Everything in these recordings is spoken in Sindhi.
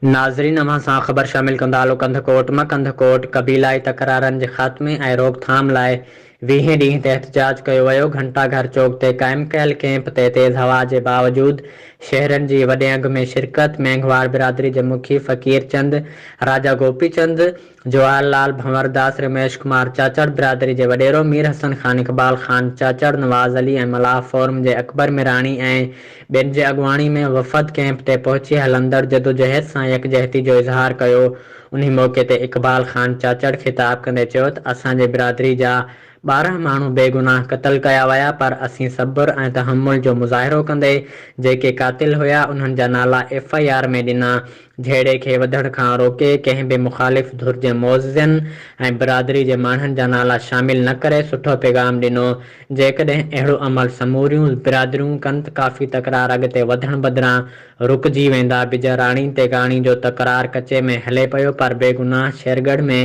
ناظرين اوهان سان خبر شامل ڪندا هلو ڪنڌڪوٽ مان ڪنڌڪوٽ قبيلائي تڪرارن جي خاتمي ۽ روڪٿام لاء ويهين ڏينهن تي احتجاج ڪيو ويو گهنٽا گهر چوڪ تي قائم ڪيل ڪئمپ تي تيز هوا جي باوجود شهرين جي وڏي انگ ۾ شرڪت مينگهواڙ برادري جي مکي فقير چند راجا گوپي چند جواهر لال ڀنور داس، رميش ڪمار چاچڙ، برادري جي وڏيرو مير حسن خان، اقبال خان چاچڙ، نواز علي ۽ ملاح فورم جي اڪبر ميراڻي ۽ ٻين جي اڳواڻي ۾ وفد ڪئمپ تي پهچي هلندڙ جدوجهد سان يڪجهتي جو اظهار ڪيو. انهي موقعي تي اقبال خان چاچڙ خطاب ڪندي چيو ته اسان جي برادري جا 12 ماڻهو بيگناهه قتل ڪيا ويا پر اسين صبر ۽ تحمل جو مظاهرو ڪندي جيڪي قاتل هيا انهن جا نالا ايف I R ۾ ڏنا جهيڙي کي وڌڻ کان روڪي ڪنهن به مخالف ڌر جي معززين ۽ برادري جي ماڻهن جا نالا شامل نه ڪري سٺو پيغام ڏنو، جيڪڏهن اهڙو عمل سموريون برادريون ڪن ته ڪافي تڪرار اڳتي وڌڻ بدران رڪجي ويندا، بجاراڻي تيغاڻي جو تڪرار ڪچي ۾ هلي پيو پر بيگناهه شيرڳڙهه ۾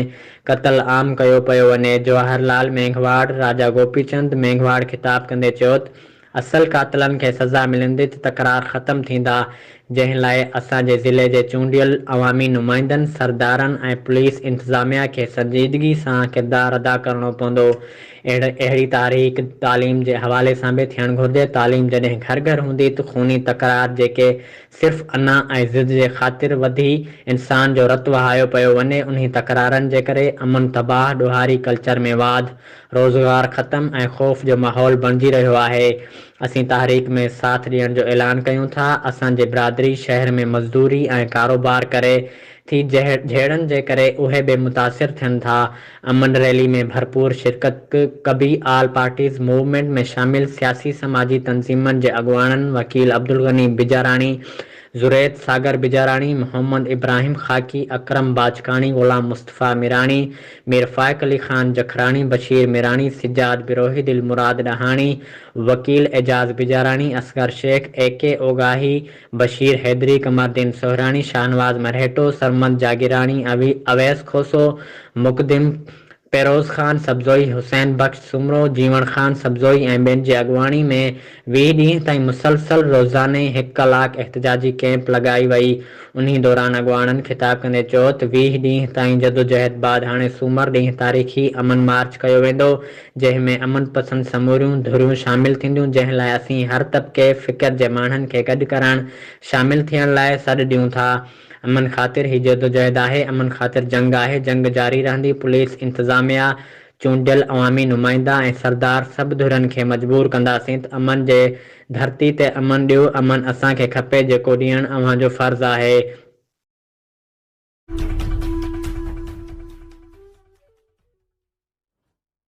قتل عام ڪيو پيو وڃي، جواهر لال مينگهواڙ، راجا گوپي چند مينگهواڙ خطاب ڪندي چيو ته اصل قاتلن کي سزا ملندي ته تڪرار ختم ٿيندا، جنهن لاء اسان جي ضلعي جي چونڊيل عوامي نمائندن، سردارن ۽ پوليس انتظاميا کي سنجيدگي سان ڪردار ادا ڪرڻو پوندو. اهڙي تحريڪ تعليم جي حوالي سان به ٿيڻ گهرجي، تعليم جڏهن گهر گهر هوندي ته خوني تڪرار جيڪي صرف انا ۽ ضد جي خاطر وڌي انسان جو رت وهايو پيو وڃي، انهي تڪرارن جي ڪري امن تباهه، ڏوهاري ڪلچر ۾ واڌ، روزگار ختم ۽ خوف جو ماحول بڻجي رهيو آهي، اسين تحريڪ ۾ ساٿ ڏيڻ جو اعلان ڪيون ٿا، اسان جي برادري شهر ۾ مزدوري ۽ ڪاروبار ڪري ٿي، جهيڙن جي ڪري اهي به متاثر ٿين ٿا، امن ريلي ۾ ڀرپور شرڪت ڪبي، آل پارٽيز موومينٽ ۾ شامل سياسي سماجي تنظيمن جي اڳواڻن وڪيل عبدالغني بجاراڻي، زريت ساگر بجاراڻي، محمد ابراهيم خاڪي، اڪرم باجڪاڻي، غلام مصطفيٰ ميراڻي، مير فائق علي خان جکراڻي، بشير ميراڻي، سجاد بروهي، دلمراد ڏاهاڻي، وڪيل اعجاز بجاراڻي، اصغر شيخ، اي ڪي اوڳاهي، بشير حيدري، قمرالدين سهراڻي، شاهنواز مرهيٽو، سرمد جاگيراڻي، اويس کوسو، مقدم پيروز خان سبزوئي، حسين بخش سومرو، جيوڻ خان سبزوئي ۽ ٻين جي اڳواڻي ۾ 20 ڏينهن تائين مسلسل روزاني هڪ ڪلاڪ احتجاجي ڪئمپ لڳائي وئي، انهي دوران اڳواڻن خطاب ڪندي چيو ته 20 ڏينهن تائين جدوجهد بعد هاڻي سومر ڏينهن تاريخي امن مارچ ڪيو ويندو، جنهن ۾ امن پسند سموريون ڌريون شامل ٿينديون، جنهن لاء اسين هر طبقي، فڪر جي ماڻهن کي گڏ ڪرڻ، شامل ٿيڻ لاء سڏ ڏيون ٿا. امن خاطر هي جدوجهد آهي، امن خاطر جنگ آهي، جنگ جاري رهندي، پوليس، انتظاميا، چونڊيل عوامي نمائندا ۽ سردار سڀ ڌرين کي مجبور ڪنداسين ته امن جي ڌرتي تي امن ڏيو، امن اسان کي کپي جيڪو ڏيڻ اوهان جو فرض آهي.